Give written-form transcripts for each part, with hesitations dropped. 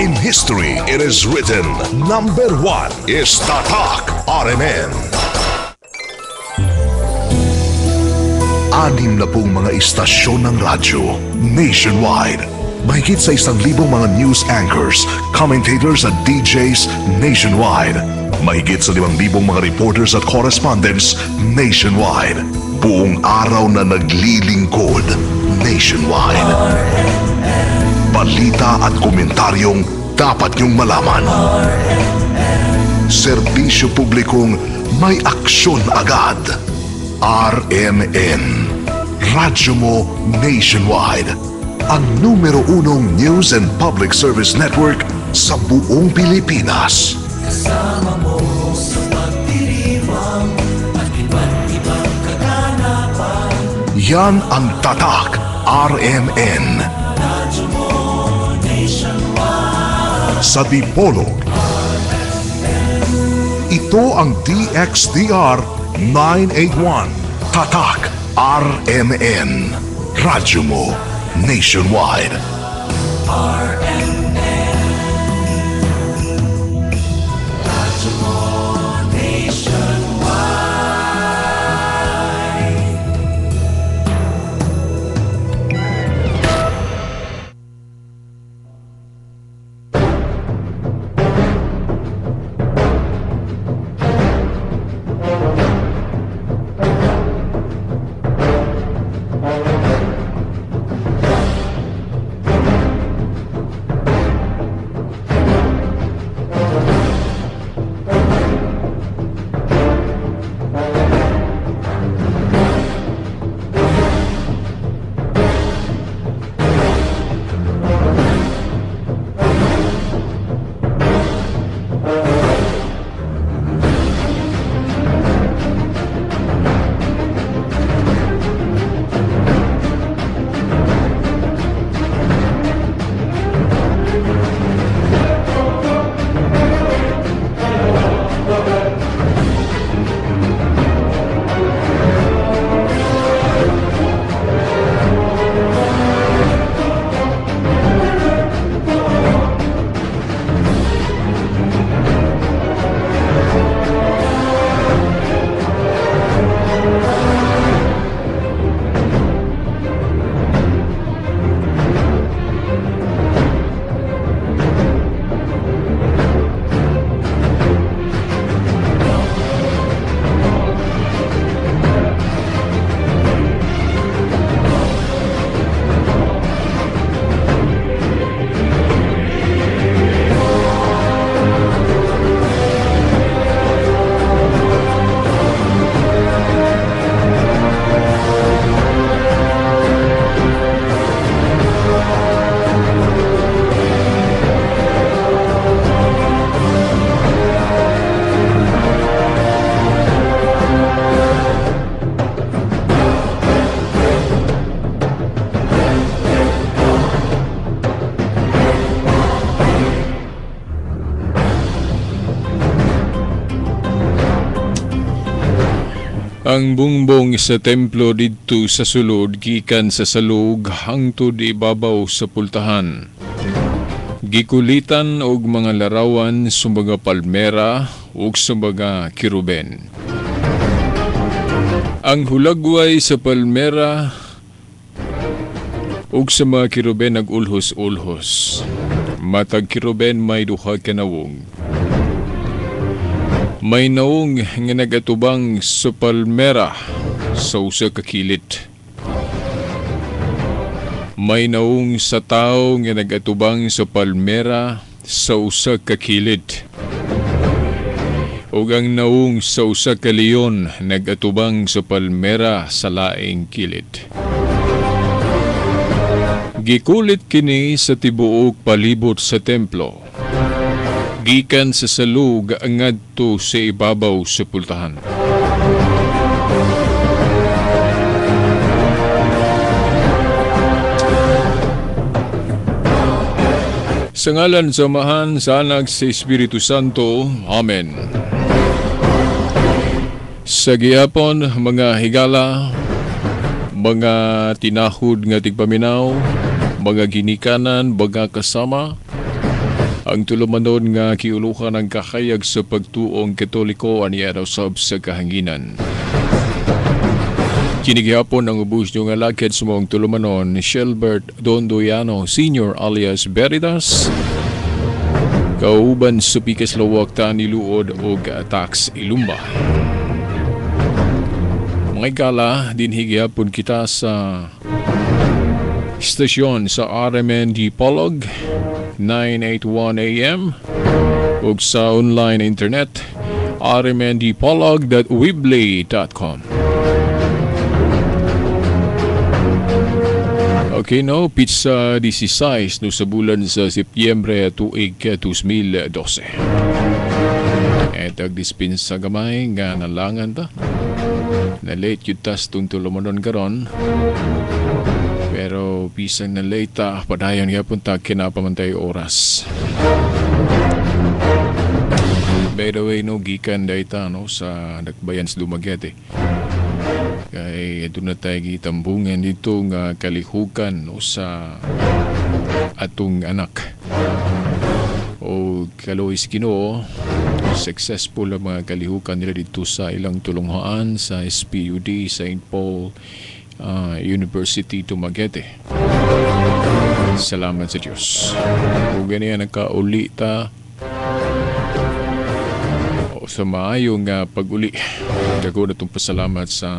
In history, it is written, number one is Tatak RMN. 60 mga istasyon ng radyo nationwide. Mahigit sa 1,000 mga news anchors, commentators at DJs nationwide. Mahigit sa 5,000 mga reporters at correspondents nationwide. Buong araw na naglilingkod nationwide. Balita at komentaryong dapat niyong malaman. Serbisyo publikong may aksyon agad. RMN. Radyo mo nationwide. Ang numero 1 news and public service network sa buong Pilipinas. Kasama mo sa pagdiriwang at iba't ibang kaganapan. Yan ang Tatak RMN. Radyo mo nationwide. Sa Dipolog. Ito ang DXDR 981. Tatak RMN. Radyo mo nationwide. RMN. Radyo mo nationwide. Ang bungbong sa templo didto sa sulod gikan sa salog hangtod ibabaw sa pultahan. Gikulitan og mga larawan sa mga palmera ug sa mga kiruben. Ang hulagway sa palmera ug sa mga kiruben nagulhos-ulhos. Matag kiruben may duha ka nawong. May naong nga nagatubang sa palmera sa usa ka kilid. May naong sa tawo nga nagatubang sa palmera sa usa ka kilid. Ug ang naong sa usa ka leon nagatubang sa palmera sa laing kilid. Gikulit kini sa tibuok palibot sa templo. Gikan sa salog ngadto sa ibabaw sa pultahan. Sa ngalan sa Amahan, sa Anak, sa Espiritu Santo. Amen. Sa gihapon, mga higala, mga tinahod nga tigpaminaw, mga ginikanan, mga kasama, Ang tulumanon nga kiuluhan ang kahayag sa pagtuong Katoliko aniya usab sa kahanginan. Kini gihapon ang ubos nyo nga lakad sa maong tulumanon, Shelbert Dondoyano Sr. alias Veritas, kauban sa Pikas Lawak, Tani Luod og Tax Ilumba. Mga igala, dinhi gihapon kita sa istasyon sa RMN Dipolog 981 AM ug sa online internet rmndipolog.weebly.com. Okay, no, pizza 16 no sa bulan sa Setyembre tuig 2012. Et ag dispensa gamay nga nalangan ta. Na late yun tas tung tulumanon karon. Pero bisan na late ta, padayon gyapon ta kinapamantay oras. By the way, no, gikan dayta no sa Dakbayan sa Dumaguete. Kay doon na tayo gitambungan dito nga kalihukan no, sa atong anak. O kaloy sa Ginoo, successful ang mga kalihukan nila dito sa ilang tulunghaan sa SPUD, St. Paul University, Dumaguete. Salamat sa Diyos. O ganyan nagkauli ta o sa maayong pag-uli. Dago na itong pasalamat sa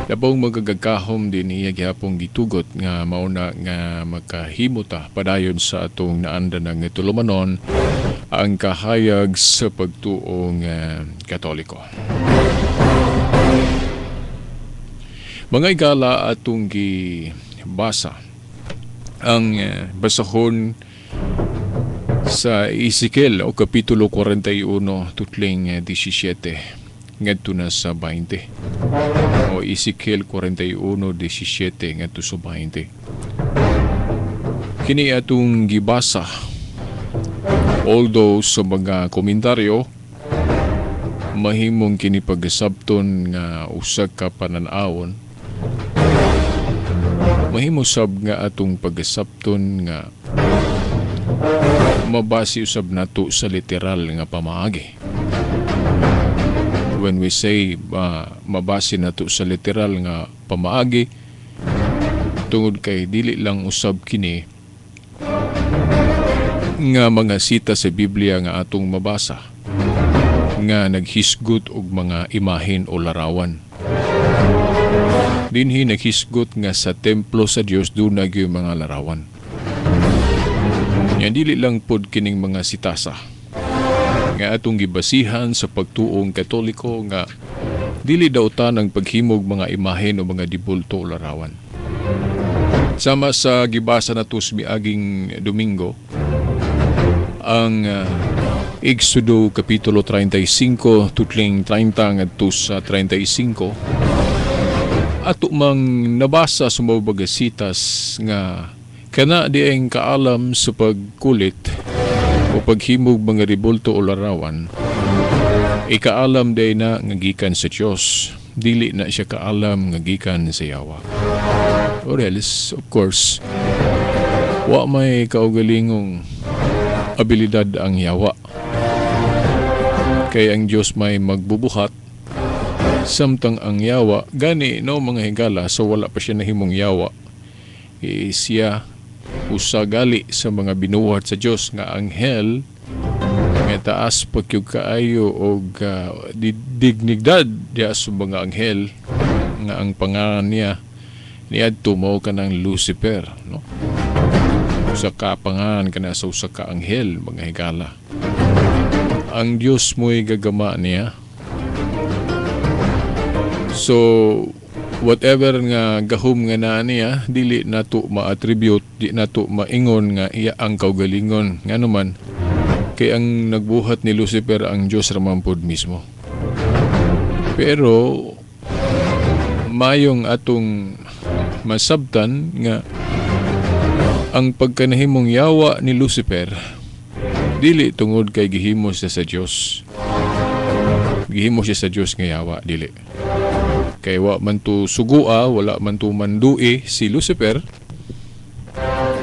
labong magagagahom din iya gihapong gitugot nga mauna nga makahimo ta padayon sa atong naanda ng tulumanon ang kahayag sa pagtuong Katoliko. Mga igala, atong gibasa ang basahon sa Ezekiel o Kapitulo 41 tutling 17 ngadto na sa 20. O Ezekiel 41:17 ngadto sa 20. Kini atong gibasa, although sa mga komentaryo mahimong kini pagsabton nga usa ka panan-awon, mahimo sab nga atong pagsabton nga mabasi usab nato sa literal nga pamaagi. When we say mabasi nato sa literal nga pamaagi, tungod kay dili lang usab kini nga mga sita sa Biblia nga atong mabasa nga naghisgot og mga imahen o larawan. Dinhi naghisgot nga sa templo sa Dios duna gyud mga larawan. Nya dili lang pod kining mga sitasa nga atong gibasihan sa pagtuong Katoliko nga dili daw tanang paghimog mga imahen o mga dibulto o larawan. Sama sa gibasa nato sa miaging Domingo, ang Exodo Kapitulo 35 tutling 30 ngadto sa 35, ato mang nabasa sa mga bagasitas nga kana di ang kaalam sa pagkulit o paghimog mga ribulto o larawan, ikaalam day na nga gikan sa Diyos, dili na siya kaalam nga gikan sa yawa. Or else, of course, wa may kaugalingong abilidad ang yawa. Kay ang Diyos may magbubuhat, samtang ang yawa, gani no mga higala, so wala pa siya nahimong yawa. Siya usagali sa mga binuhat sa Dios nga anghel nga taas pagyud kaayo og dignidad diha sa mga anghel nga ang pangalan niya niadto mao kanang Lucifer, no? Usa ka pangalan kana sa usa ka anghel, mga higala. Ang Dios mo'y gagama niya. So whatever nga gahom nga naa niya, dili nato ma-attribute, di nato maingon nga iya ang kaugalingon. Ngano man, kay ang nagbuhat ni Lucifer ang Dios ra man pod mismo. Pero mayong atong masabtan nga ang pagkanahimong yawa ni Lucifer dili tungod kay gihimo siya sa Dios. Gihimo siya sa Dios nga yawa, dili. Kay wa man to sugua, wala man to mandui si Lucifer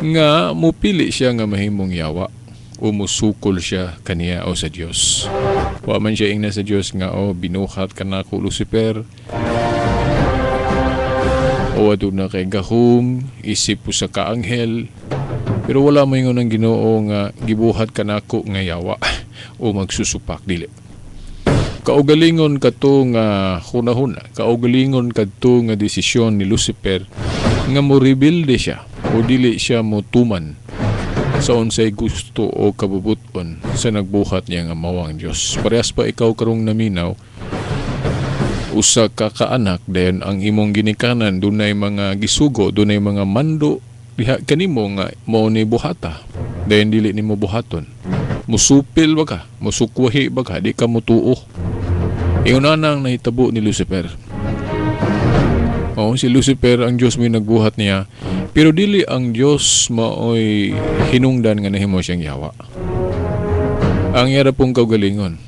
nga mupili siya nga mahimong yawa o musukol siya kaniya o sa Dios. Wa man siya ingna sa Dios nga, "Oh, binuhat ka nako, Lucifer." O aduna kay gahom isip usa ka anghel, pero wala moingon ang Ginoo nga gibuhat ka nako nga yawa o magsusupak, dili. Kaugalingon kadto nga hunahuna, kaugalingon kadto nga desisyon ni Lucifer nga mo rebelde siya o dili siya mo tuman sa unsay gusto o kabubuton sa nagbuhat niya nga mao ang Dios. Parehas pa ikaw karong naminaw, usa ka kaanak, dayon ang imong ginikanan dunay mga gisugo, dunay mga mando diha kanimo nga mao ni buhata. Dayon dili nimo buhaton. Musupil ba ka? Musukwahi ba ka? Di ka mutuo. Ingon ana ang nahitabo ni Lucifer. Oh, si Lucifer, ang Dios may nagbuhat niya, pero dili ang Dios maoy hinungdan nga nahimo siyang yawa. Ang iya pong kaugalingon,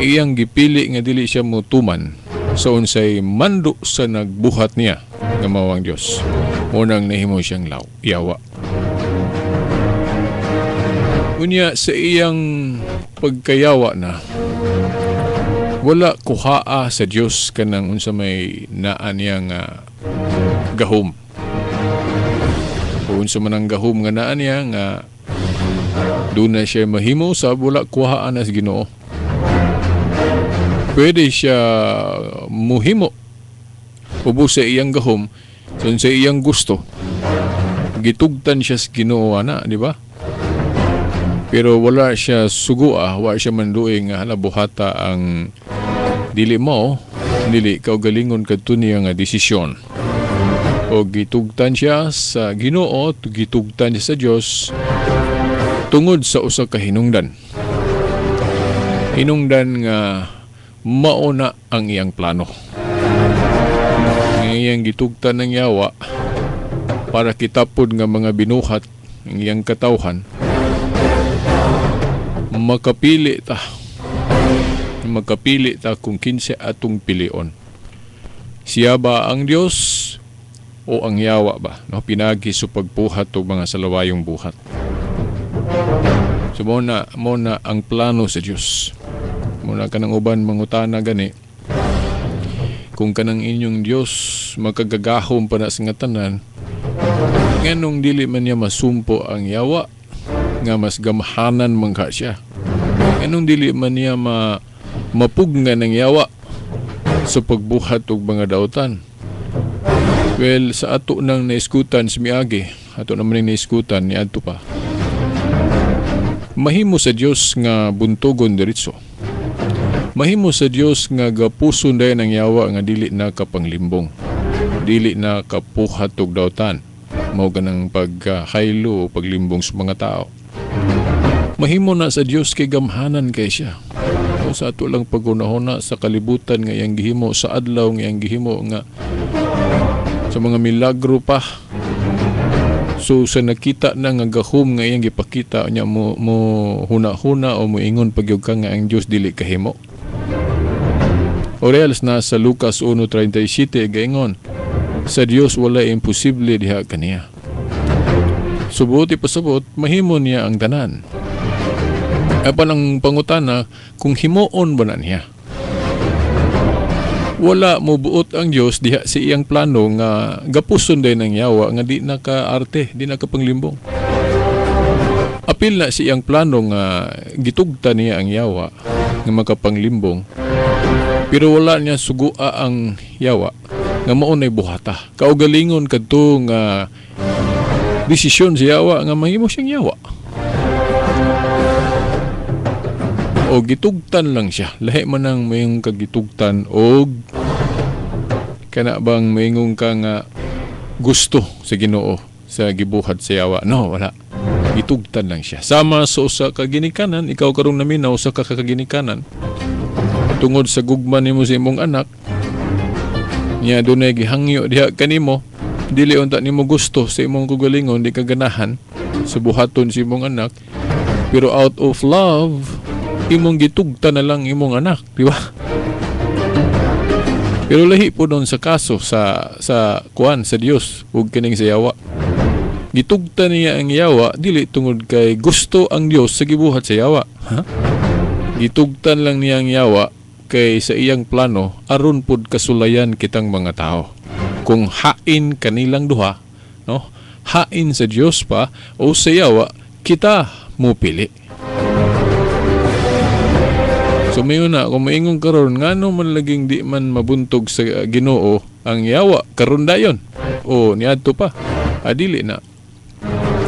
iyang gipili nga dili siya motuman sa unsay mando sa nagbuhat niya nga mao ang Dios. Mao nang nahimo siyang yawa. Unya sa iyang pagkayawa na, wala kuhaa sa Dios kanang unsa may naa niya nga gahom. O unsa man ang gahom nga naa niya nga doon na siya mahimo sa wala kuhaan na sa Ginoo. Pwede siya muhimo ubos sa iyang gahom, so sa iyang gusto. Gitugtan siya sa Ginoo ana, di ba? Pero wala siya sugua, wala siya manduing nga hala buhata ang dili mo, dili kaugalingon kadto niya nga desisyon. O gitugtan siya sa Ginoo, gitugtan siya sa Dios tungod sa usa ka hinungdan. Hinungdan nga mao na ang iyang plano. Nga iyang gitugtan ng yawa para kitapod nga mga binuhat ang iyang katawhan makapili ta. Makapili ta kung kinsa atong pilion. Siya ba ang Dios o ang yawa ba? No, pinagi sa pagbuhat og mga salawayong buhat. So mo na ang plano sa Dios. Mo na kanang uban mangutana gani kung kanang inyong Dios makagagahom pa na sa nga tanan, nganong dili man niya masumpo ang yawa nga mas gamhanan man ka siya? Nganong dili man niya mapugnan ng yawa sa pagbuhat og mga dautan? Well, sa ato nang naiskutan sa miagi, ato naman ning naiskutan ni adto pa, mahimo sa Dios nga buntogon diretso. Mahimo sa Dios nga gapuson dayon ang yawa nga dili na kapanglimbong, dili na kapuhat og dautan, mao ganang paghaylo o paglimbong sa mga tao. Mahimo na sa Dios kay gamhanan kay siya. O sa ato lang pagunahona sa kalibutan nga iyang gihimo, sa adlaw nga iyang gihimo, nga sa mga milagro pa. So sa nakita na nga gahom nga iyang gipakita niya, mo huna-huna o moingon pagyud ka nga ang Dios dili kahimo. Or else na sa Lucas 1:37 gaingon sa Dios wala imposible diha kaniya. Subuti pasabot, mahimo niya ang tanan. Apan ang pangutana kung himuon ba na niya. Wala mo buot ang Dios diha sa iyang plano nga gapuson din ang yawa nga di naka-arte, di nakapanglimbong. Apil na sa iyang plano nga gitugta niya ang yawa nga makapanglimbong. Pero wala niya sugua ang yawa nga mao nay buhata. Kaugalingon kadto nga desisyon si yawa nga mahimo siyang yawa. O gitugtan lang siya. Lahi man ang mayong kagitugtan og kana bang mayong ka nga gusto sa Ginoo sa gibuhat sa yawa. No, wala. Gitugtan lang siya. Sama sa usa ka ginikanan, ikaw karong naminaw sa kakaginikanan. Tungod sa gugma nimo sa imong anak, niya dunay gihangyo diha kanimo, dili unta nimo gusto sa imong kaugalingon, di ka ganahan sa buhaton sa imong anak, pero out of love imong gitugta na lang imong anak, di ba? Pero lahi po doon sa kaso sa kuan sa Dios ug kining sa yawa. Gitugtan niya ang yawa dili tungod kay gusto ang Dios sa gibuhat sa yawa. Ha? Gitugtan lang niya ang yawa kay sa iyang plano aron pud kasulayan kitang mga tao. Kung hain kanilang duha, no? Hain sa Dios pa o sa yawa, kita mupili. So mayo na, kung maingon karon ngano man laging di man mabuntog sa Ginoo ang yawa karon dayon o niadto pa, adili na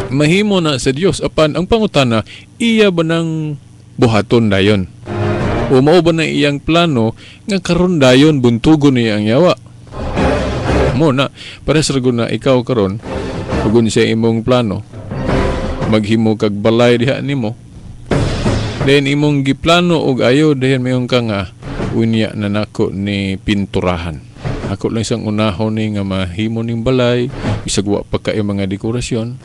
mahimo na sa Dios. Apan ang pangutana, iya ba nang buhaton dayon o mao ba na iyang plano nga karon dayon buntugon niya ang yawa? Mo na para sa na ikaw karon ug sa imong plano maghimo kag balay diha nimo. Then imong giplano og ayo dayon mayon ka nga unya na nako ni pinturahan. Ako lang isang unahon ni nga mahimo ning balay, bisag wa pa kay mga dekorasyon.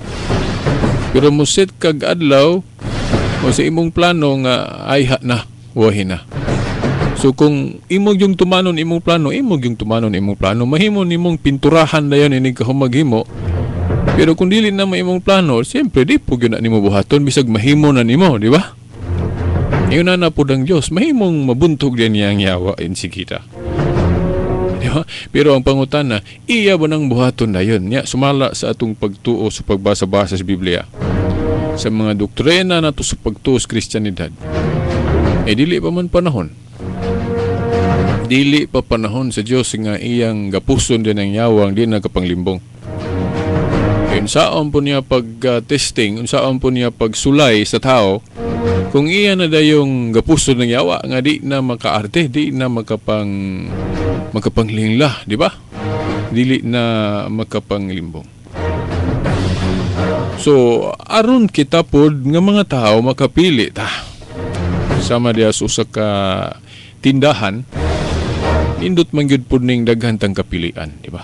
Pero musit kag adlaw o sa imong plano nga ayha na, wahi na. So kung imo yung tumanon imong plano, imo yung tumanon imong plano, mahimo nimong pinturahan dayon inig ka maghimo. Pero kung dili na imong plano, siyempre di po gyud na nimo buhaton bisag mahimo na nimo, di ba? Ngayon na po ang Diyos, mahimong mabuntog din niya ang yawa in sikita. Di ba? Pero ang pangutana, iya ba ng buhaton na yun? Nya, sumala sa atong pagtuo sa pagbasa-basa sa Biblia. Sa mga doktrina nato sa pagtuo sa Kristiyanidad. Eh, dili pa man panahon. Dili pa panahon sa Diyos nga iyang gapuson din ang yawang di nagkapanglimbong. Unsaon po niya pag-testing, unsaon po niya pagsulay sa tao, kung iya na dayong gapuso ng yawa nga di na makaarte, di na makapanglingla, di ba? Dili na makapanglimbong. So, aron kita pod nga mga tao makapili ta. Sama diya sa usa ka tindahan, nindot man gyud pod ning daghan tang kapilian, di ba?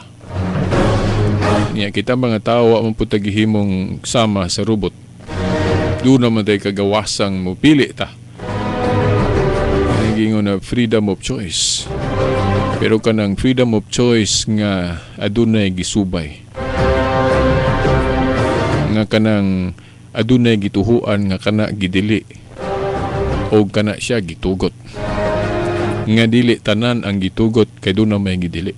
Niya kita mga tao wa man pud tagihimong sama sa robot. Doon naman tayo kagawasang mupili ta. Nagingon na freedom of choice. Pero kanang freedom of choice nga adunay gisubay. Nga kanang adunay gituhuan nga kana gidili. O kana siya gitugot. Nga dili tanan ang gitugot kay doon na may gidili.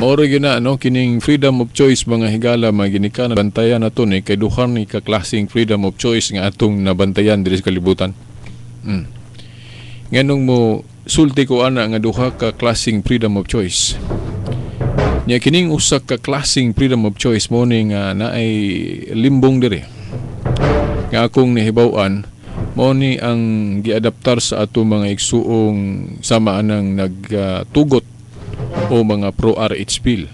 Maura gyud na no kining freedom of choice mga higala mga ginikanan bantayan nato ni kay duha ni ka klaseng freedom of choice nga atong nabantayan diri sa kalibutan. Nganong mo sulti ko ana nga duha ka klaseng freedom of choice. Nya kining usa ka klaseng freedom of choice mo ni nga naay limbong diri. Nga akong nahibaw-an mao ni ang giadaptar sa ato mga igsuong sama anang nagtugot o mga pro-RH bill.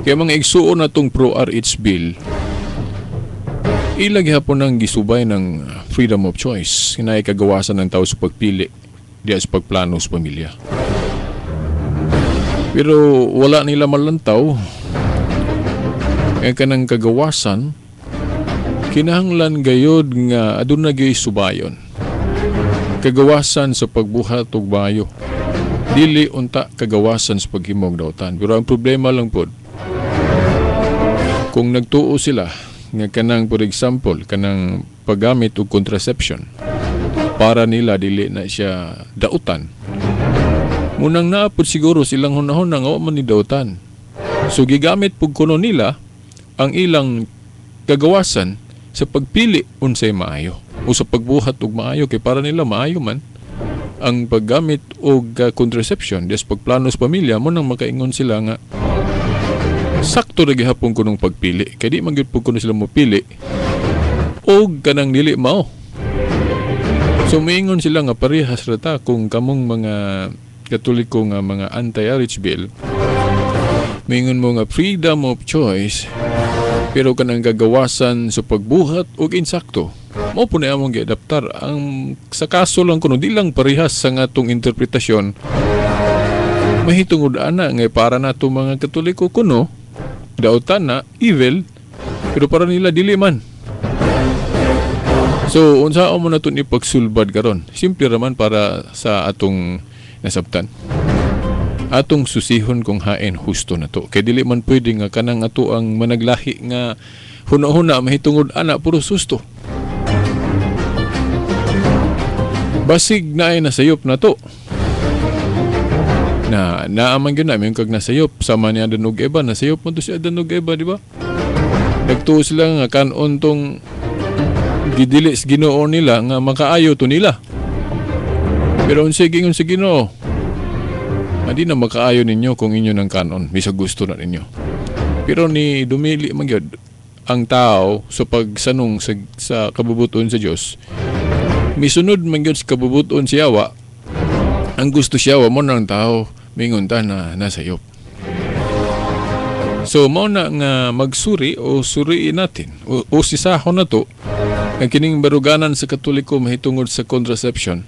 Kaya mga igsuon na itong pro-RH bill, ilag hapon ang gisubay ng freedom of choice, kinay kagawasan ng tao sa pagpili, diya sa pagplano sa pamilya. Pero wala nila malantaw, kaya kanang kagawasan, kinahanglan gayod nga aduna gyud subayon. Kagawasan sa pagbuhat og bayo. Dili unta kagawasan sa paghimog dautan. Pero ang problema lang pod, kung nagtuo sila nga kanang for example, kanang paggamit og contraception para nila dili na siya dautan. Munang naapod siguro silang hunahon nga wa man ni dautan. So gigamit pud kuno nila ang ilang kagawasan sa pagpili unsay maayo o sa pagbuhat og maayo kay para nila maayo man ang paggamit og contraception des pagplano sa pamilya mo nang makaingon sila nga sakto ra gihapon kunong pagpili kay di man gyud pud kuno sila mopili og kanang dili mao. So moingon sila nga parehas ra ta kung kamong mga Katoliko nga mga anti-RH bill, moingon mo nga freedom of choice pero kanang gagawasan sa pagbuhat og insakto. Mao po na among giadaptar. Ang sa kaso lang kuno di lang parehas sa ngatong interpretasyon. Mahitungod ana nga para nato mga Katoliko kuno dautan na evil pero para nila dili man. So unsaon mo nato ni pagsulbad karon? Simple ra man para sa atong nasabtan. Atong susihon kung hain husto na to. Kay dili man pwede nga kanang ato ang managlahi nga huna-huna mahitungod ana puro susto. Basig na ay nasayop na to. Na naaman gyud na kag nasayop sama ni Adan ug Eva, nasayop man to si Adan ug Eva, di ba? Nagtuo sila nga kanon tong gidili sa Ginoo nila nga makaayo to nila. Pero unsay gingon sa Ginoo? Adi na makaayo ninyo kung inyo ng kanon, bisag gusto na ninyo. Pero ni dumili man gyud ang tao sa pagsanong sa kabubuton sa Dios. Misunod man gyud sa kabubuton si Yawa. Ang gusto siya wa mo ng tao mingon ta na nasayop. So mao na nga magsuri o suriin natin o sisahon na to ang kining baruganan sa Katoliko mahitungod sa contraception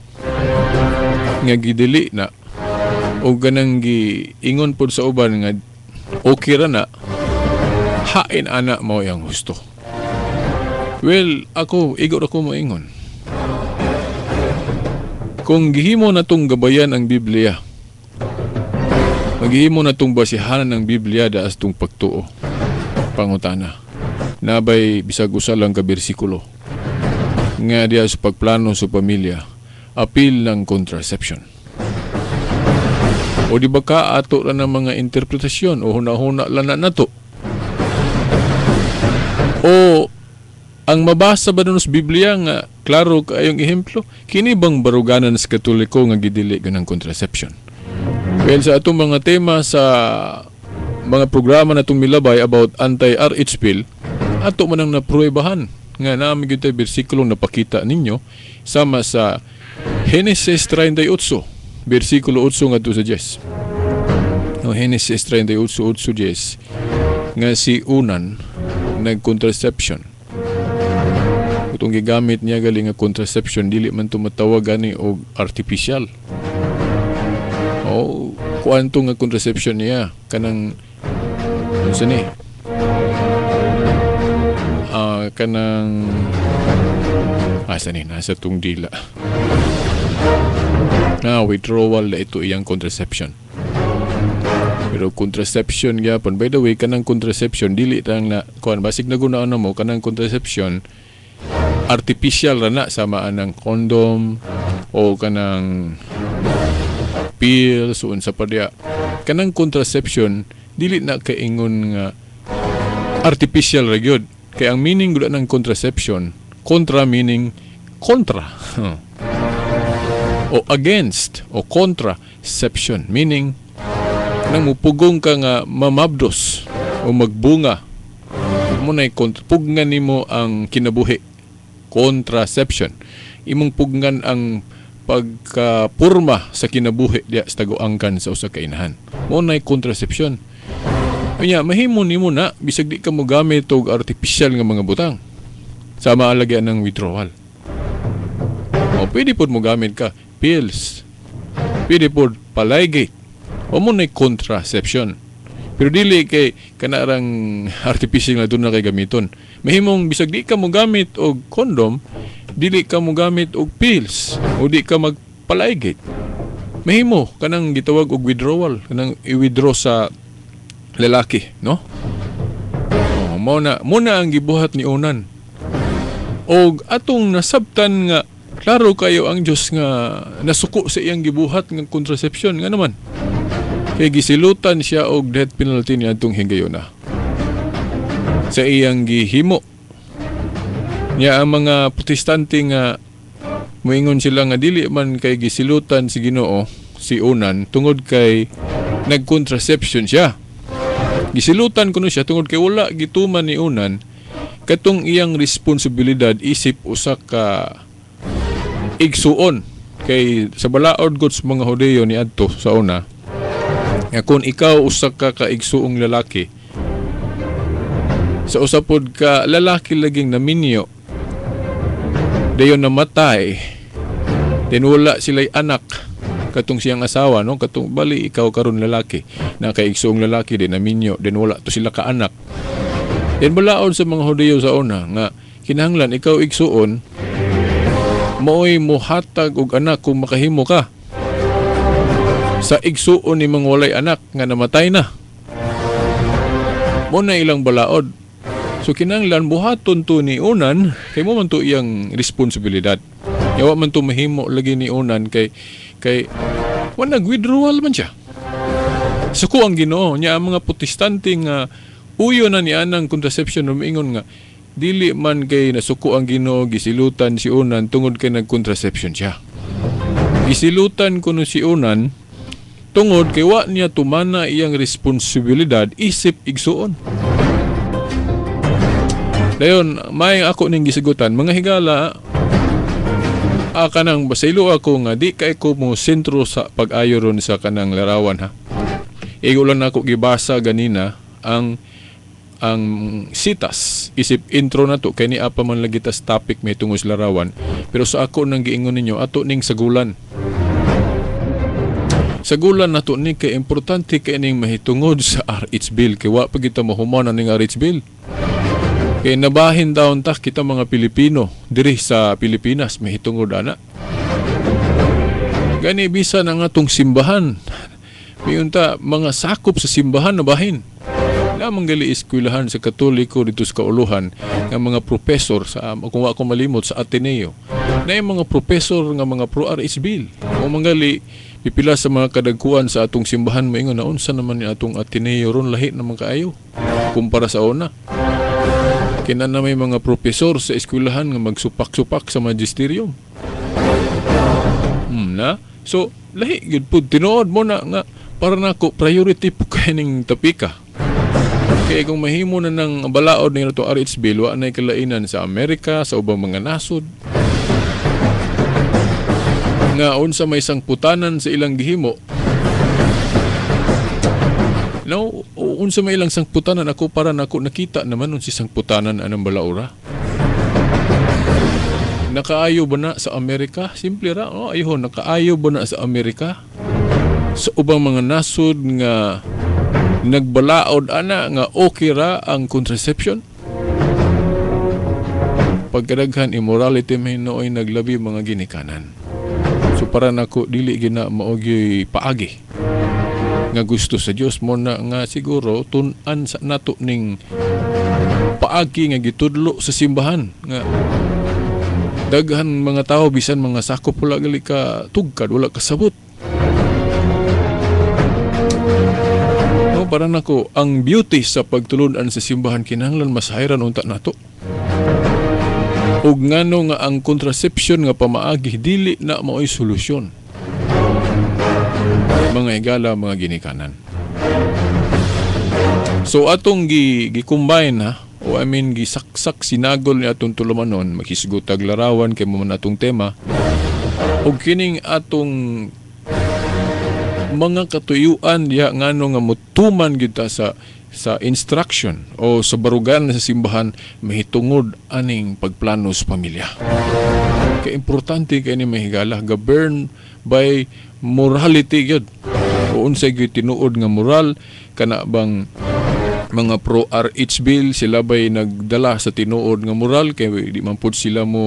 nga gidili na o ganang giingon pod sa uban nga okay ra na, hain ana mao yang husto. Well, ako igo ra ko moingon. Kung gihimo na tong gabayan ang Biblia, maghihimo na tong basihanan ng Biblia daas tong pagtuo. Pangutana, nabay bisag usa lang ka bersikulo nga diha sa pagplano sa pamilya, apil ng contraception. O di ba ka ato ra ng mga interpretasyon o huna-huna lang na nato? O ang mabasa ba nun sa Biblia nga klaro kaayong ehemplo, kini bang baruganan sa Katoliko nga gidili ganang contraception? Well, sa atong mga tema sa mga programa natong milabay about anti-RH bill, ato man ang napruebahan nga naami gyud tay bersikulong napakita ninyo sama sa Genesis 38, bersikulo 8 ngadto sa 10. No, Genesis 38, 8, 10 nga si Unan nagcontraception. Itong gigamit niya galing nga contraception, dili man tumatawag gani og artificial. O kuanto nga contraception niya kanang unsa ni? Kanang asa ni nasa tung dila. Na withdrawal na ito iyang contraception. Pero contraception gyapon, by the way, kanang contraception dili tang na kuan basig nagunaan na mo kanang contraception artificial ra na sama anang condom o kanang pills o unsa pa diya. Kanang contraception dili na kaingon nga artificial ra gyud. Kay ang meaning gud ng contraception, contra meaning kontra. O against o contraception meaning nang mupugong ka nga mamabdos o magbunga mo na pugnan nimo ang kinabuhi, contraception. Imong pugnan ang pagkapurma sa kinabuhi diya sa taguangkan sa usa ka inahan. Mo na contraception. Unya mahimo nimo na bisag di ka mogamit og artificial nga mga butang. Sama alagyan ng withdrawal. O pwede pod mogamit ka pills. Pwede pod palaygate. O mo na contraception. Pero dili kay kanarang artificial na doon na kay gamiton. Mahimong bisag di ka mogamit og condom, dili ka mogamit og pills, o di ka magpalaygate. Mahimo kanang gitawag og withdrawal, kanang i-withdraw sa lalaki, no? O, mo na ang gibuhat ni Onan. Og atong nasabtan nga klaro kayo ang Dios nga nasuko sa iyang gibuhat nga contraception nga naman. Kay gisilutan siya og death penalty niya atong higayona sa iyang gihimo. Niya ang mga Protestante nga moingon sila nga dili man kay gisilutan si Ginoo si Onan tungod kay nagcontraception siya. Gisilutan kuno siya tungod kay wala gituman ni Onan katong iyang responsibilidad isip usa ka igsuon. Kay sa balaod gud sa mga Hudiyo ni adto sa una nga kung ikaw usa ka kaigsuong lalaki sa usa pod ka lalaki laging naminyo dayon namatay, then wala sila'y anak katong siyang asawa, no, katong bali ikaw karon lalaki na kaigsuong lalaki din naminyo then wala to sila ka anak, then balaod sa mga Hudiyo sa una nga kinahanglan ikaw igsuon maoy mohatag og anak kung makahimo ka. Sa igsuon ni mga walay anak nga namatay na. Mo na ilang balaod. So kinahanglan buhaton to ni Onan kay mo man to iyang responsibilidad. Yawa man to mahimo lagi ni Onan kay kay wa nag-withdrawal man siya. Suko ang Ginoo niya ang mga Protestante nga uyo na ni anang contraception, umiingon nga dili man kay nasuko ang Ginoo, gisilutan si Onan tungod kay nag-contraception siya. Gisilutan kuno si Onan tungod kay wa niya tumana iyang responsibilidad isip igsuon. Dayon, may ako ning gisigutan, mga higala, kanang basaylo ako nga di kay ko mo sentro sa pag-ayo ron sa kanang larawan ha. Igo lang nako gibasa ganina ang sitas isip intro na to kay ni apa man lagi tas topic may tungod sa larawan, pero sa ako nang giingon ninyo ato ning sagulan sagulan nato ni kay importante kay ning mahitungod sa RH Bill, kay wa pa kita mahuman ning RH Bill, kay nabahin daon ta kita mga Pilipino diri sa Pilipinas mahitungod ana. Gani bisan ang atong simbahan, miunta mga sakop sa simbahan nabahin lamang gali eskwelahan sa Katoliko dito sa Kauluhan nga mga professor sa, kung wa ko malimot, sa Ateneo na yung mga professor nga mga pro RH Bill o manggali pipila sa mga kadagkuan sa atong simbahan moingon na unsa naman ni atong Ateneo ron, lahi naman kaayo kumpara sa una. Kina na may mga professor sa eskwelahan nga magsupak-supak sa magisterium na so lahi gyud pud tinuod mo na nga para nako priority po kay ning topika. Kaya kung mahimo na ng balaod ng ito RH Bill, wa na'y kalainan sa Amerika, sa ubang mga nasod. Nga unsa may sangputanan sa ilang gihimo. No, unsa may ilang sangputanan, ako para nako nakita naman unsa sangputanan anang balaura. Nakaayo ba na sa Amerika? Simple ra, oh, ayun, nakaayo ba na sa Amerika? Sa ubang mga nasod nga nagbalaod ana nga okay ra ang contraception. Pagkadaghan immorality may nooy naglabi mga ginikanan. So para nako dili gina maogyoy paagi nga gusto sa Dios mo na nga siguro tun-an sa nato ning paagi nga gitudlo sa simbahan nga daghan mga tao bisan mga sakop wala gali ka tugkad, wala kasabot. No, para nako ang beauty sa pagtulun-an sa simbahan kinahanglan masayran unta nato. Ug ngano nga ang contraception nga pamaagi dili na maoy solusyon. Mga higala, mga ginikanan. So atong gi-combine ha, o I mean gisaksak sinagol ni atong tulumanon, maghisgutag larawan kay mo man atong tema. Ug kining atong mga katuyuan diha ngano nga motuman gyud ta sa instruction o sa barugan sa simbahan mahitungod aning pagplano sa pamilya. Kay importante kay ni mahigala, govern by morality gyud. O unsay gyud tinuod nga moral, kana bang mga pro RH Bill sila bay nagdala sa tinuod nga moral kay di man pud sila mo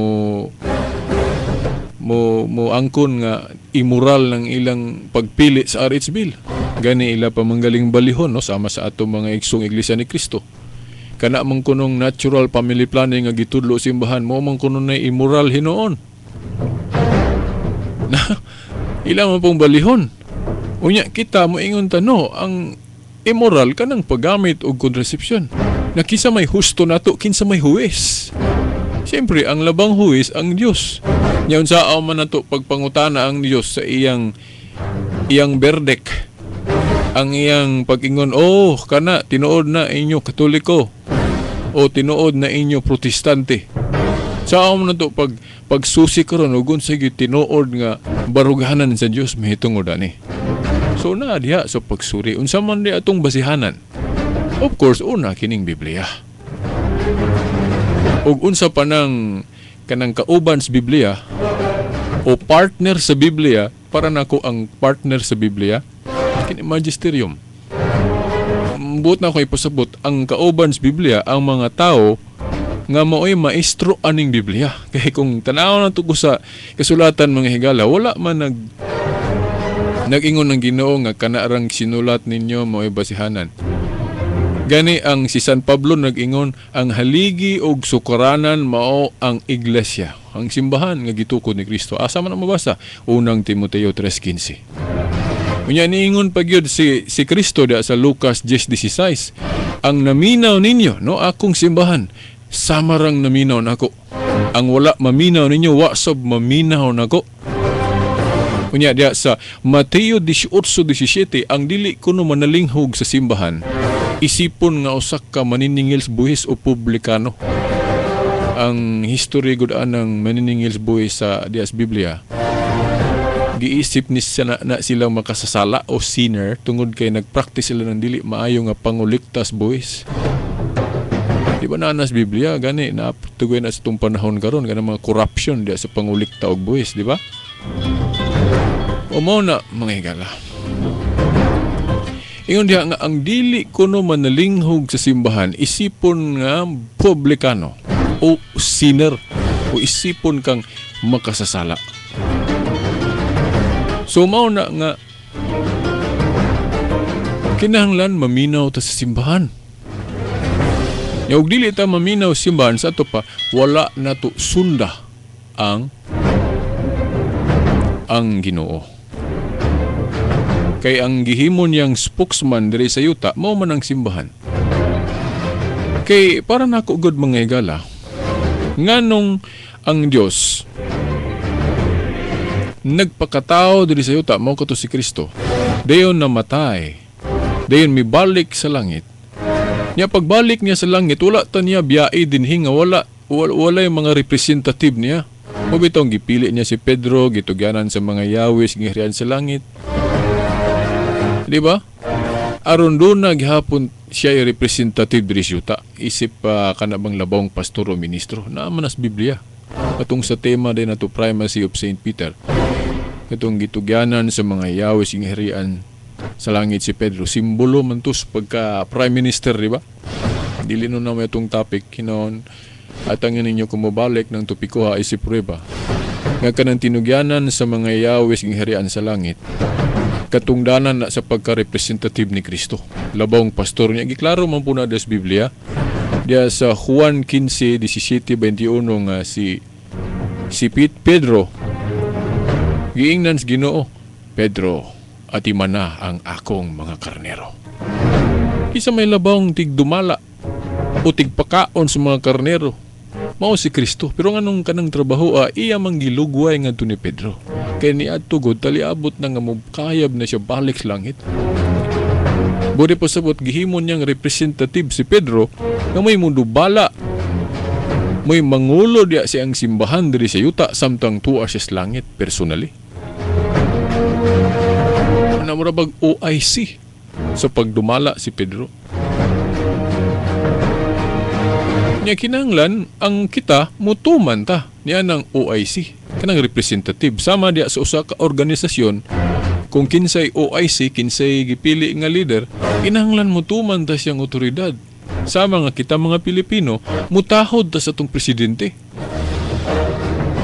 mo mo angkon nga immoral ng ilang pagpili sa RH Bill. Gani ila pa manggaling balihon, no, sama sa atong mga igsong Iglesia ni Cristo. Kana man kunong natural family planning nga gitudlo simbahan mo man kuno na immoral hinuon. Na ila man pong balihon. Unya kita moingon ta, no, ang immoral kanang paggamit og contraception. Na kinsa may husto nato, kinsa may huwes. Siyempre, ang labang huwes ang Dios. Nya unsa man nato pagpangutana ang Dios sa iyang iyang verdict, ang iyang pag-ingon, oh, kana tinuod na inyo Katoliko o tinuod na inyo Protestante. Sa man nato pagsusi karon ug unsa gyud tinuod nga baruganan sa Dios mahitungod ani. So na diha sa pagsuri unsa man di atong basihanan. Of course, una kining Biblia. Ug unsa pa nang kanang kauban sa Biblia o partner sa Biblia, para nako ang partner sa Biblia kini magisterium. Buot na ako ipasabot ang kauban sa Biblia ang mga tao nga maoy maestro aning Biblia. Kay kung tan-aw na ko sa kasulatan mga higala, wala man nag Nag-ingon ang Ginoo nga kanarang sinulat ninyo mao'y basihanan. Gani ang si San Pablo nag-ingon ang haligi og sukaranan mao ang iglesia, ang simbahan nga gitukod ni Kristo. Asa man ang mabasa? Unang Timoteo 3:15. Unya niingon pa gyud si Kristo da sa Lucas 10:16, ang naminaw ninyo no akong simbahan, samarang naminaw nako. Ang wala maminaw ninyo, wa sab maminaw nako. Unya diya sa Mateo 18:17, ang dili kuno manalinghog sa simbahan, isipon nga usa ka maniningil sa buhis o publikano. Ang history gud anang maniningil sa buhis sa diya sa Biblia, giisip ni siya na silang makasasala o sinner tungod kay nagpractice sila ng dili maayo nga panguliktas buhis. Di ba naa na sa Biblia gani na tugoy na sa itong panahon karon kanang mga corruption diya sa pangulikta og buhis, di ba? O mao na mga higala. Ingon diha nga ang dili kuno manalinghog sa simbahan isipon nga publikano o sinner o isipon kang makasasala. So mao na nga kinahanglan maminaw ta sa simbahan. Nya og dili ta maminaw sa simbahan sa ato pa, wala na to sunda ang Ginoo. Kay ang gihimo niyang spokesman diri sa yuta mao man ang simbahan. Kay para nako gud mga higala, nganong ang Dios nagpakatao diri sa yuta mao kato si Kristo. Dayon namatay. Dayon mibalik sa langit. Nya pagbalik niya sa langit wala ta niya biyae dinhi nga wala yung mga representative niya. Mao bitong gipili niya si Pedro, gitugyanan sa mga yawis giharian sa langit. Di ba? Aron doon na gihapon siya ay representative diri sa yuta. Isip pa kana bang labong pastor o ministro. Naa man sa Biblia. Atong sa tema din nato Primacy of Saint Peter. Katong gitugyanan sa mga yawis giharian sa langit si Pedro. Simbolo man to sa pagka prime minister, di ba? Dili no na may itong topic hinon at ang ninyo kumubalik ng topiko ha isip prueba. Nga kanang tinugyanan sa mga yawis giharian sa langit, katungdanan na sa pagka-representative ni Kristo. Labong pastor niya. Giklaro man po na sa Biblia. Diya sa Juan 15:17-21 nga si Pedro giingnan sa Ginoo, Pedro, atimana ang akong mga karnero. Kisa may labong tigdumala o tigpakaon sa mga karnero, mao si Kristo. Pero nganong kanang trabaho, iya mang gilugway ngadto ni Pedro. Kay niadto gud taliabot na nga mokayab na siya balik sa langit. Buri po sabot gihimo niyang representative si Pedro nga may mudubala, may mangulo diya siyang simbahan diri sa yuta samtang tuwa siya sa langit personally. Ana mura bag OIC sa pagdumala si Pedro. Nya kinahanglan ang kita mutuman ta niya ng OIC kanang representative sama diya sa usa ka organisasyon. Kung kinsay OIC, kinsay gipili nga leader, kinahanglan mutuman ta siyang otoridad. Sama nga kita mga Pilipino, mutahod ta sa atong presidente.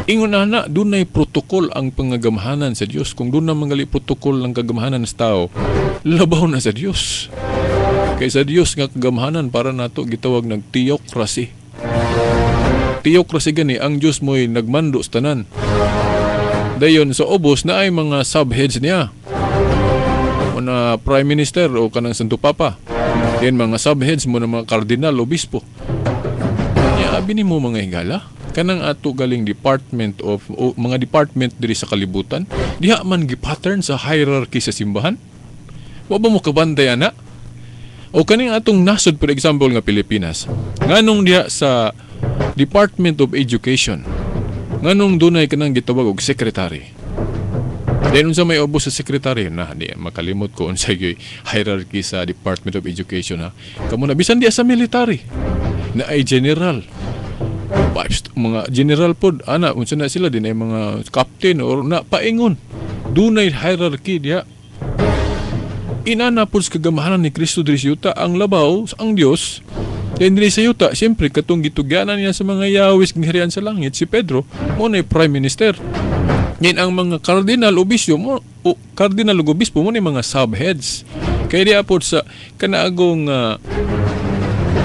Ingon ana, dunay protokol ang pangagamhanan sa Dios. Kung dunay mangali protokol ang kagamhanan sa tao, labaw na sa Dios. Kay sa Dios nga kagamhanan para nato gitawag nag theocracy. Theocracy gani ang Dios mo'y nagmando sa tanan. Dayon sa ubos na ay mga subheads niya. O na prime minister o kanang Santo Papa. Dayon mga subheads mo na mga kardinal, obispo. Nya abi nimo mga higala, kanang ato galing department of o, mga department diri sa kalibutan, diha man gipattern sa hierarchy sa simbahan. Wa ba mo kabantay ana? O kaning atong nasod for example nga Pilipinas, nganong diha sa Department of Education, nganong dunay kanang gitawag og secretary. Then unsa may ubos sa secretary na di makalimot ko unsay gyud hierarchy sa Department of Education ha. Kamo na bisan diha sa military na ay general. Mga general pod ana unsa na sila din ay mga captain or na paingon. Dunay hierarchy diha. Inana pod sa kagamahanan ni Kristo diri sa yuta ang labaw ang Dios. Then diri sa yuta siyempre katong gitugyanan niya sa mga yawis gingharian sa langit si Pedro mo na prime minister. Ngayon ang mga cardinal obispo mo o cardinal ug obispo mo ni mga subheads. Kaya di apod sa kanaagong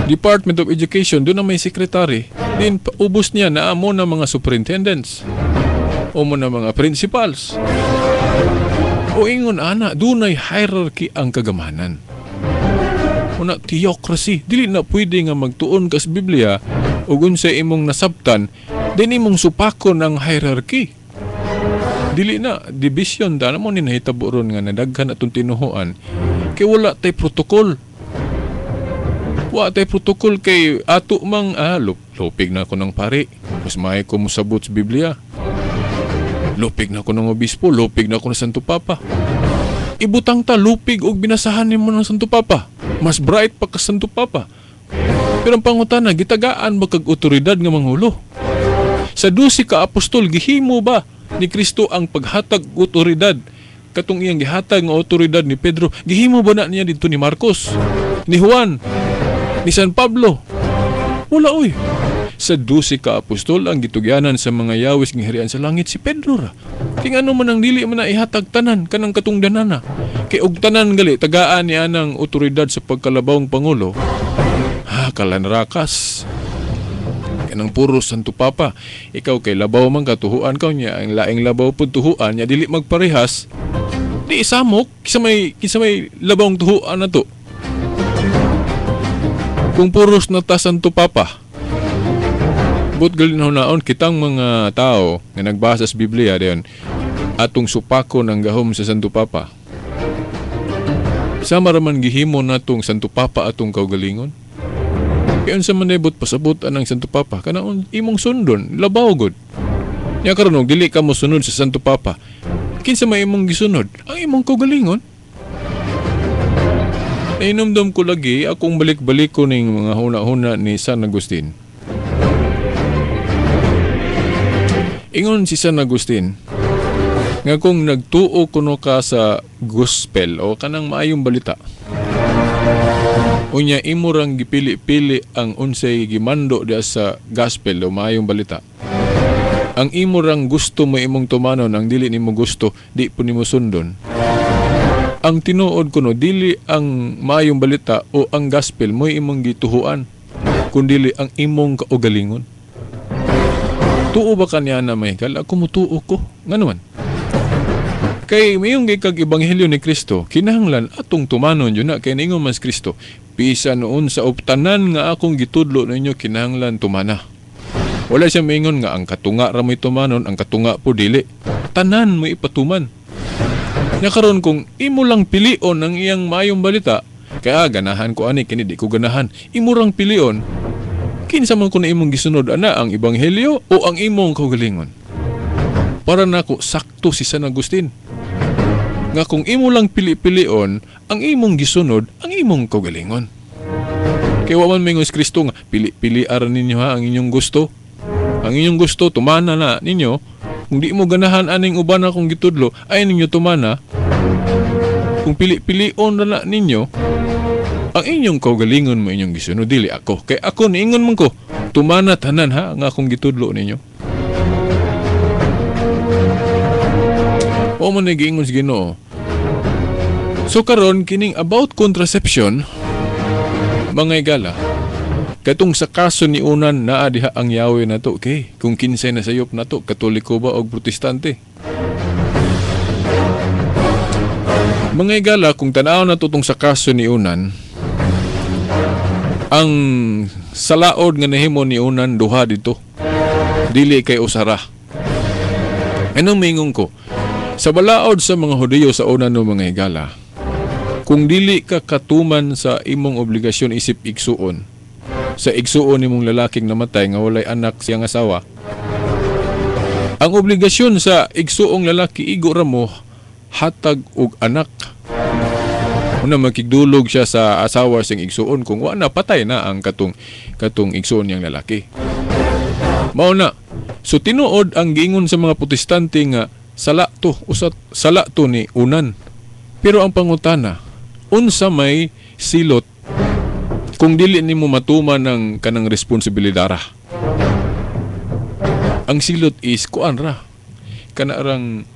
Department of Education, doon na may secretary. Din ubos niya na amo na mga superintendents o mo na mga principals. O ingon ana, dunay hierarchy ang kagamanan. Una, theocracy. Dili na pwede nga magtuon ka sa Biblia ug unsay imong nasabtan, din imong supakon ang hierarchy. Dili na division da mo ni nahitabo ron nga nadaghan atong tinuhuan kay wala tay protocol. Wa tay protocol kay ato mang lupig na ko ng pari. Mas maayo ko mosabot sa Biblia. Lupig na ko ng obispo, lupig na ko ng Santo Papa. Ibutang ta lupig og binasahan nimo ng Santo Papa. Mas bright pa ka Santo Papa. Pero ang pangutana, gitagaan ba kag otoridad nga manghulo? Sa 12 ka apostol, gihimo ba ni Kristo ang paghatag otoridad? Katong iyang gihatag nga otoridad ni Pedro, gihimo ba na niya didto ni Marcos, ni Juan, ni San Pablo? Wala oy. Sa 12 ka apostol ang gitugyanan sa mga yawis ng harian sa langit si Pedro ra. Kay ngano man ang dili man na ihatag tanan kanang katungdanana. Kay og tanan gali tagaan ni anang otoridad sa pagkalabawng pangulo. Ha, kalanrakas. Kanang puro Santo Papa. Ikaw kay labaw man katuhuan ka niya, ang laing labaw pud tuhuan niya dili magparehas. Di isamok kinsa may labawng tuhuan na to. Kung puros na ta Santo Papa. But galin naon kitang mga tao nga nagbasa sa Biblia diyon atong supako ng gahom sa Santo Papa. Sama ra man gihimo natong Santo Papa atong kaugalingon. Kaya unsa man nebot pasabot anang Santo Papa kanang imong sundon labaw gud. Nya karon og dili ka mosunod sa Santo Papa, kinsa may imong gisunod? Ang imong kaugalingon. Nainomdom ko lagi akong balik-balik ko ning mga huna-huna ni San Agustin. Ingon si San Agustin nga kung nagtuo kuno ka sa gospel o kanang maayong balita, unya imo rang gipili-pili ang unsay gimando diya sa gospel o maayong balita. Ang imo rang gusto mo imong tumanon, ang dili nimo gusto di po nimo sundon. Ang tinuod kuno dili ang maayong balita o ang gospel mo'y imong gituhuan, kundili ang imong kaugalingon. Tuo ba kaniya na Michael? Ako mutuo ko. Ngano man? Kay mayong gikag ebanghelyo ni Kristo, kinahanglan atong tumanon yun na kay ningon mas Kristo. Bisa noon sa uptanan nga akong gitudlo ninyo kinahanglan tumana. Wala siya maingon nga ang katunga ra mo'y tumanon, ang katunga po dili. Tanan mo ipatuman. Nya karon kung imo lang pilion ang iyang maayong balita, kaya ganahan ko ani kini di ko ganahan, imo rang pilion. Kinsa man kuno imong gisunod ana ang ebanghelyo o ang imong kaugalingon? Para nako sakto si San Agustin. Nga kung imo lang pili-pilion, ang imong gisunod ang imong kaugalingon. Kay wa man maingon si Kristo nga pili-pili ara ninyo ha ang inyong gusto. Ang inyong gusto tumana na ninyo. Kung di mo ganahan aning uban akong gitudlo, ay ninyo tumana. Kung pili-pilion na ninyo, ang inyong kaugalingon mo inyong gisunod, dili ako. Kay ako niingon man ko, tumana tanan ha nga akong gitudlo ninyo. O man nagiingon sa Ginoo. So karon kining about contraception, mga igala, katong sa kaso ni Unan naa diha ang yawe nato, okay? Kung kinsay na sayop nato, Katoliko ba o Protestante? Mga igala, kung tan-aw nato tong sa kaso ni Unan, ang salaod nga nahimo ni Unan duha dito. Dili kay usara. Anong mingon ko? Sa balaod sa mga Hudiyo sa una no mga higala, kung dili ka katuman sa imong obligasyon isip igsuon, sa igsuon nimong lalaking namatay nga walay anak siyang asawa, ang obligasyon sa igsuong lalaki igo ra mo hatag og anak. Una makigdulog siya sa asawa siyang igsuon, kung wa na patay na ang katong igsuon niyang lalaki. Mao na. So tinuod ang giingon sa mga Protestante nga sala to, usat sala to ni Unan. Pero ang pangutana, unsa may silot kung dili nimo matuman ang kanang responsibilidad ra? Ang silot is kuan ra. Kanarang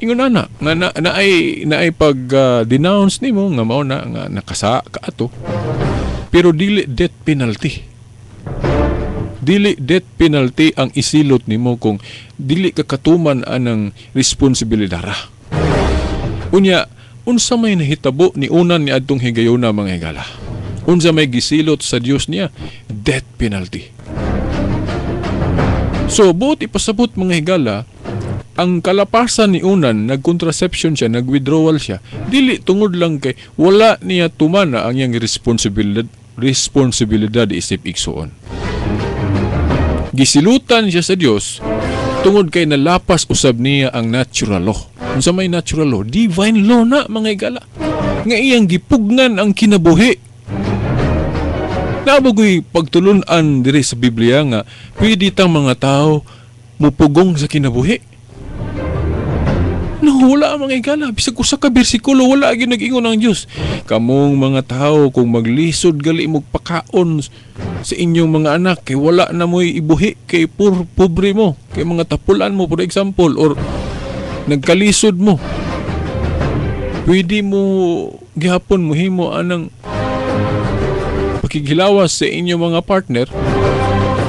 ingon ana nga na, naay pag denounce nimo nga mao na nga nakasa ka ato, pero dili death penalty. Dili death penalty ang isilot nimo kung dili ka katuman anang responsibilidad. Unya, unsa may nahitabo ni unan ni adtong higayona, mga higala? Unsa may gisilot sa Dios niya? Death penalty. So, buot ipasabot, mga higala, ang kalapasan ni unan, nag-contraception siya, nag-withdrawal siya, dili tungod lang kay wala niya tumana ang iyang responsibilidad isip igsuon. Gisilutan siya sa Dios tungod kay nalapas usab niya ang natural law. Unsa may natural law? Divine law na, mga higala. Nga iyang gipugnan ang kinabuhi. Nabugoy pagtulunan diri sa Biblia nga pwede tang mga tao mupugong sa kinabuhi. No, wala ang mga higala. Bisag usa ka bersikulo, wala gyud nag-ingon ang Dios. Kamong mga tao, kung maglisod gali mo pakaon sa inyong mga anak kay wala na mo'y ibuhi kay pobre mo, kay mga tapulan mo, for example, or nagkalisod mo, pwede mo gihapon mohimo anang pakighilawas sa inyong mga partner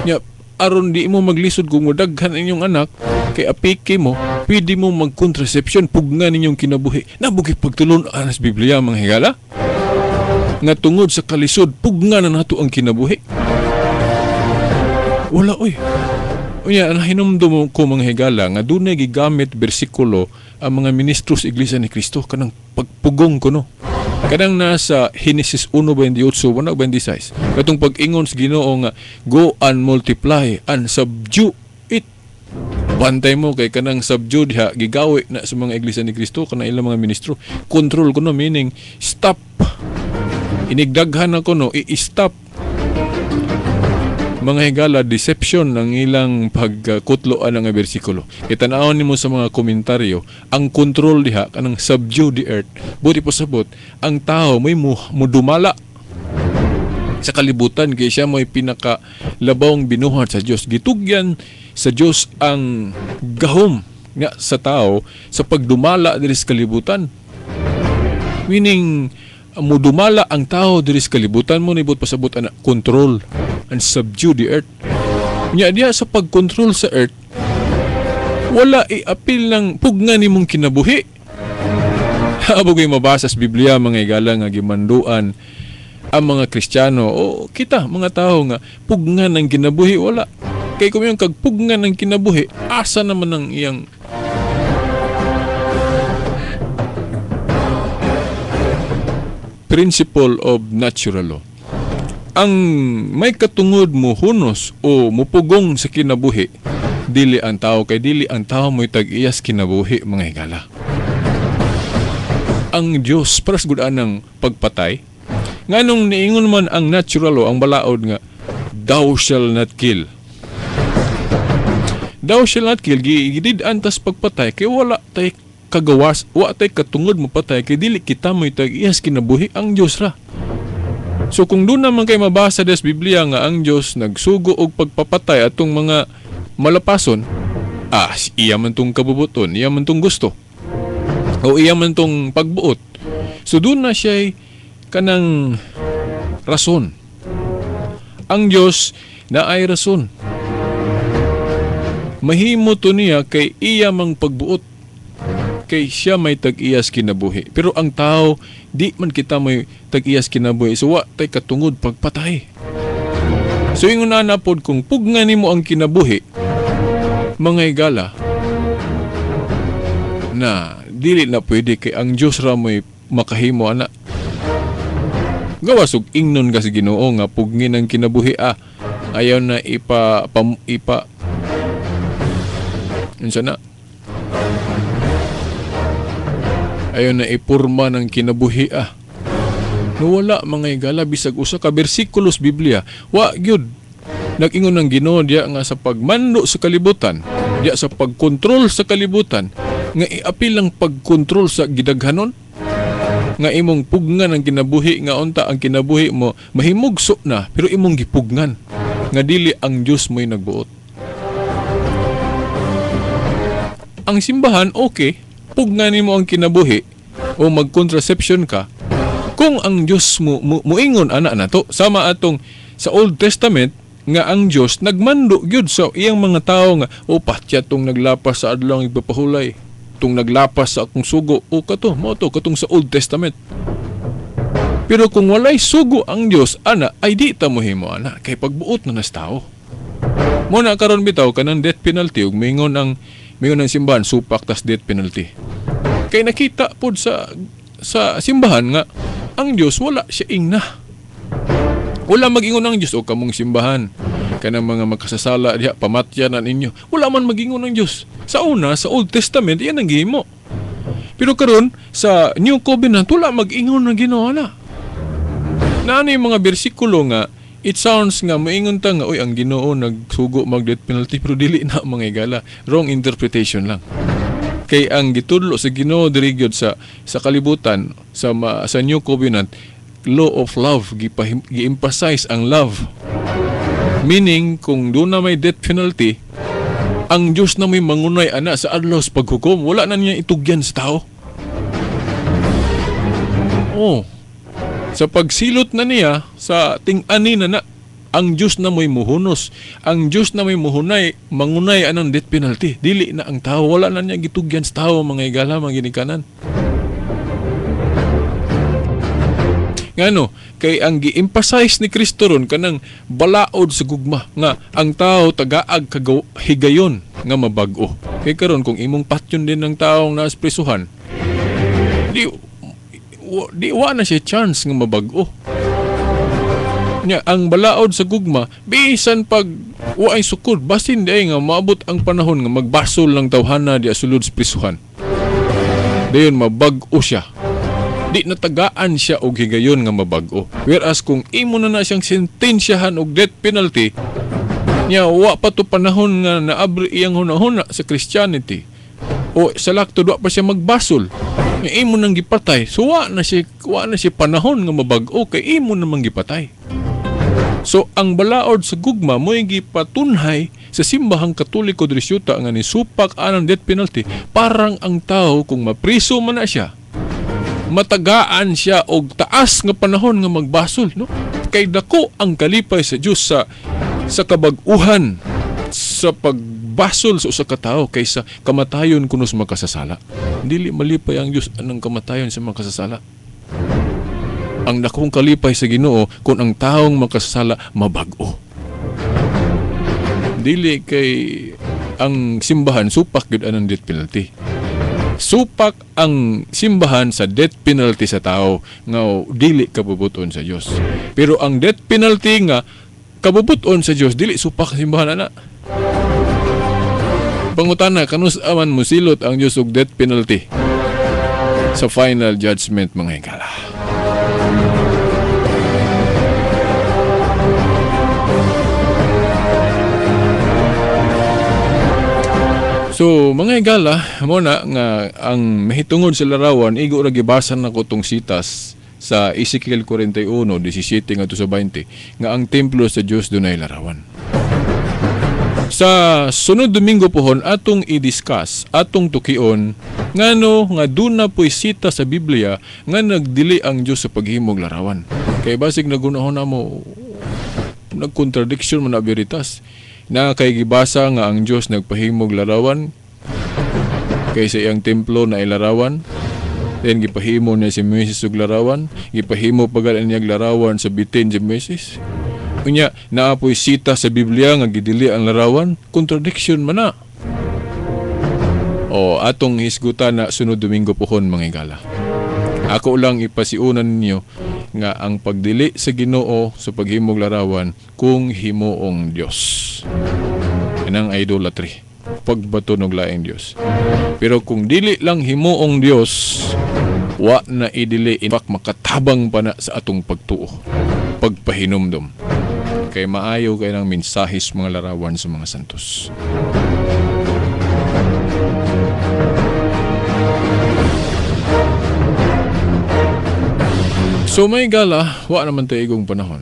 nya aron di mo maglisod kung modaghan inyong anak kay apike mo, pwede mo mag-contraception, pugnan ninyong kinabuhi. Nabugi pagtulon-an sa Biblia, mga higala, nga tungod sa kalisod pugnan na nato ang kinabuhi? Wala oy. Unya, nahinumdum ko, mga higala, nga dunay gigamit bersikulo ang mga ministro sa Iglesia ni Cristo kanang pagpugong kuno. Kanang nasa Genesis 1:28, 1:26. Katong pag-ingon sa Ginoo nga go and multiply and subdue it. Bantay mo kay kanang subdue diha gigawi na sa mga Iglesia ni Cristo kanang ilang mga ministro. Control kuno, meaning stop. Inigdaghan na kuno, i-stop. Mga higala, deception ang ilang pagkutloan ng bersikulo. Itanawon nimo sa mga komentaryo, ang control diha kanang subdue the earth. Buti pasabot, ang tao may mudumala sa kalibutan kay siya mo'y pinakalabawng binuhat sa Dios. Gitugyan sa Dios ang gahom nga sa tao sa pagdumala diri sa kalibutan. Meaning, mudumala ang tao diri sa kalibutan mo nibot pasabot ana control and subdue the earth. Nya diha sa pagkontrol sa earth, wala iapil ng pugna nimong kinabuhi. Habog ay mabasa sa Biblia, mga higala, nga gimanduan ang mga Kristiyano o kita mga tao nga pugnan ng kinabuhi, wala. Kay kung yung kagpugnan ng kinabuhi, asa naman ang iyang principle of natural law? Ang may katungod mo hunos o mupugong sa kinabuhi, dili ang tao, kay dili ang tao mo'y tag-iyas kinabuhi, mga higala. Ang Diyos, paras gud anang pagpatay. Nganong niingon man ang natural law, ang balaod nga, thou shall not kill. Thou shall not kill, gidid-an tas pagpatay, kay wala tay kagawas, wa tay katungod mo patay, kay dili kita mo'y tag-iyas kinabuhi, ang Diyos ra. So kung doon naman kay mabasa des Biblia nga ang Diyos nagsugo og pagpapatay atong mga malapason, iya man tong kabubuton, iya man tong gusto, o iya man tong pagbuot. So doon na siya'y kanang rason. Ang Diyos na ay rason. Mahimo to niya kay iya mang pagbuot, kay siya may tag-iyas kinabuhi. Pero ang tao, di man kita may tag-iyas kinabuhi. So wa tay katungod pagpatay. So ingon na pod, kung pugnan nimo ang kinabuhi, mga higala, na dili na pwede kay ang Dios ra mo'y makahimo ana. Gawas og ingnon ka sa Ginoo nga pugngin ang kinabuhi, ayaw na ipa unsa na? Ayaw na ipurma ng kinabuhi, No, wala, mga higala, bisag usa ka bersikulo sa Biblia, wa gyud nag-ingon ng Ginoo diya nga sa pagmando sa kalibutan, diya sa pagkontrol sa kalibutan, nga iapil ang pagkontrol sa gidaghanon, nga imong pugnan ang kinabuhi, nga unta ang kinabuhi mo mahimugso na pero imong gipugnan nga dili ang Dios mo'y nagbuot. Ang simbahan, okay, pugnan nimo ang kinabuhi o mag-contraception ka kung ang Dios mo muingon ana nato. Sama atong sa Old Testament nga ang Dios nagmando gyud sa iyang mga tawo nga o patya tong naglapas sa adlaw igpapahulay, tong naglapas sa akong sugo o kato mo to katong sa Old Testament. Pero kung walay sugo ang Dios ana ay di ta mohimo ana kay pagbuot na nas tao. Mo na karon bitaw kanang death penalty ug mingon ang simbahan supak tas death penalty. Kay nakita pod sa simbahan nga ang Dios wala siya ingna. Wala magingon ang Dios o kamong simbahan kanang mga makasasala diha pamatyan na ninyo. Wala man magingon ang Dios. Sa una sa Old Testament iyan ang gihimo. Pero karon sa New Covenant wala mag-ingon ang Ginoo na. Naano yung mga bersikulo nga it sounds nga moingon ta nga oy ang Ginoo nagsugo mag death penalty, pero dili na mga igala, wrong interpretation lang. Kay ang gitudlo sa Ginoo diri gyud sa kalibutan sa New Covenant, law of love, gi-emphasize ang love. Meaning kung doon na may death penalty, ang Diyos na may mangunay ana sa adlaw sa paghukom, wala na niya itugyan sa tao. Oh, sa pagsilot na niya sa ting-ani na ang Diyos na may muhunos, ang Diyos na may muhunay, mangunay anang death penalty. Dili na ang tao, wala na niya gitugyan sa tao mga igala, mga ginikanan. Ngano, kay ang gi-emphasize ni Kristo ron kanang balaod sa gugma nga ang tao tagaag higayon nga mabag-o. Kay karon kung imong patyon din ng taong naas prisuhan, di wa na siya chance nga mabag-o. Nya ang balaod sa gugma bisan pag waay sukod, basin di ay nga maabot ang panahon nga magbasol ng tawhana di sulod sa prisuhan. Dayon mabag-o siya. Di natagaan siya og higayon nga mabag-o. Whereas kung imo na siyang sentensyahan og death penalty, nya wa pa to panahon nga naabri iyang hunahuna sa Christianity. O sa laktod wa pa siya magbasol. Nga imo nang gipatay, so wa na siya panahon nga mabag-o kay imo namang gipatay. So ang balaod sa gugma mo'y gipatunhay sa simbahang Katoliko diri syuta nga nisupak anang death penalty, parang ang tao kung mapriso man na siya, matagaan siya og taas nga panahon nga magbasol, no? Kay dako ang kalipay sa Dios sa kabag-uhan sa pagbasol sa usa ka tawo kaysa kamatayon kuno sa makasasala. Dili malipay ang Dios anang kamatayon sa makasasala. Ang dakong kalipay sa Ginoo kung ang taong makasasala mabag-o. Dili kay ang simbahan supak gyud anang death penalty. Supak ang simbahan sa death penalty sa tao nga dili kabubuton sa Dios. Pero ang death penalty nga kabubuton sa Dios dili supak sa simbahan ana. Pangutana kanus aman mosilot ang Dios og death penalty sa final judgment mga higala. So mga higala, mo na nga ang mahitungod sa larawan, igo ra gibasan nako tong sitas sa Ezekiel 41:17 ngadto sa 20 nga ang templo sa Dios dunay larawan. Sa sunod Domingo pohon atong i-discuss, atong tukion ngano nga duna po'y sita sa Biblia nga nagdili ang Dios sa paghimog larawan. Kay basig nagunahon na mo nagkontradiction man na veritas. Na kay gibasa nga ang Dios nagpahimog larawan kay sa iyang templo na ilarawan, then gipahimo niya si Moises og larawan, gipahimo pa gani niya larawan sa bitin si Moises. Unya naa po'y sita sa Biblia nga gidili ang larawan, contradiction man na. O atong hisgutan na sunod Domingo pohon mga higala. Ako lang ipasiunan ninyo nga ang pagdili sa Ginoo sa paghimog larawan kung himuong Dios. Inang idolatry, pagbato og laing Dios. Pero kung dili lang himuong Dios, wa na idili, in fact makatabang pa na sa atong pagtuo, pagpahinumdom. Kay maayo kay nang mensahis mga larawan sa mga santos. So may gala, wa naman tayo igong panahon.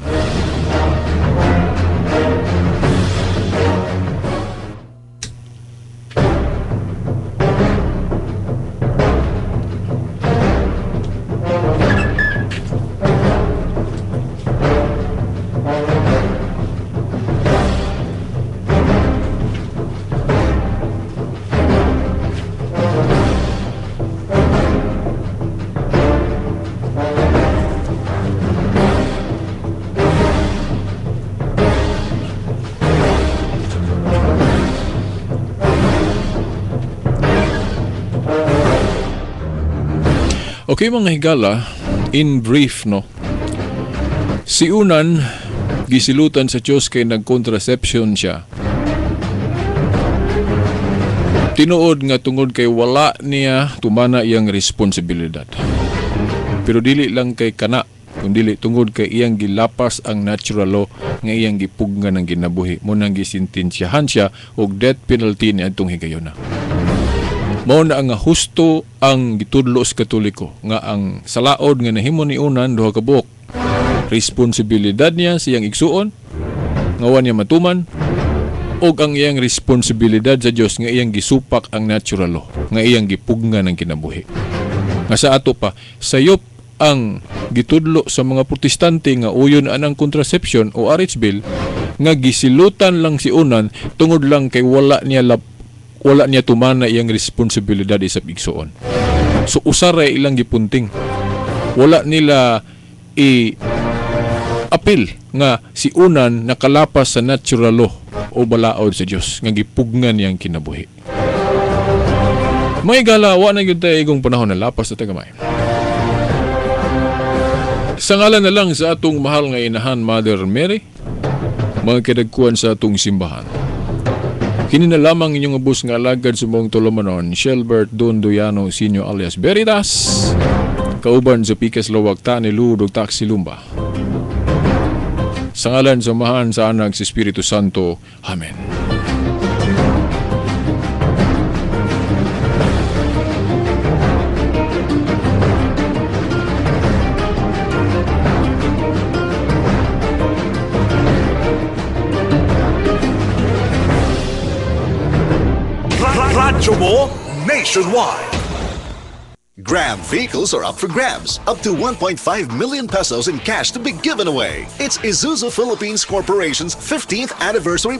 Okay, mga higala, in brief, no. Si Unan gisilutan sa Diyos kay nagcontraception siya. Tinuod nga tungod kay wala niya tumana iyang responsibilidad. Pero dili lang kay kana, kundili tungod kay iyang gilapas ang natural law nga iyang gipugngan ang ginabuhi. Mao nang gisintensyahan siya og death penalty ni adtong higayona. Mao na nga husto ang gitudlo sa Katoliko nga ang salaod nga nahimo ni Unan duha ka buok. Responsibilidad niya sa iyang igsuon nga wa niya matuman, og ang iyang responsibilidad sa Dios nga iyang gisupak ang natural law nga iyang gipugngan ang kinabuhi. Nga sa ato pa, sayop ang gitudlo sa mga Protestante nga uyon anang contraception o RH bill nga gisilutan lang si Unan tungod lang kay wala niya tumana iyang responsibilidad sa igsuon. So usaray ilang gipunting. Wala nila i-apil nga si Unan nakalapas sa natural law o balaod sa Dios nga gipugnan niyang kinabuhi. May gala, wa na gyud tay igong panahon na lapas na tagamay. Sa ngalan na lang sa atong mahal nga inahan, Mother Mary, mga kadagkuan sa atong simbahan. Kini na lamang inyong ubos nga alagad sa mong tulumanon, Shelbert Don Duyano Senior alias Veritas, kauban sa Pikas Lawak Tani Ludog Taxi Lumba. Sa ngalan sa Amahan, sa Anak, sa Espiritu Santo. Amen. Radyo mo nationwide. Grab vehicles are up for grabs. Up to 1.5 million pesos in cash to be given away. It's Isuzu Philippines Corporation's 15th anniversary.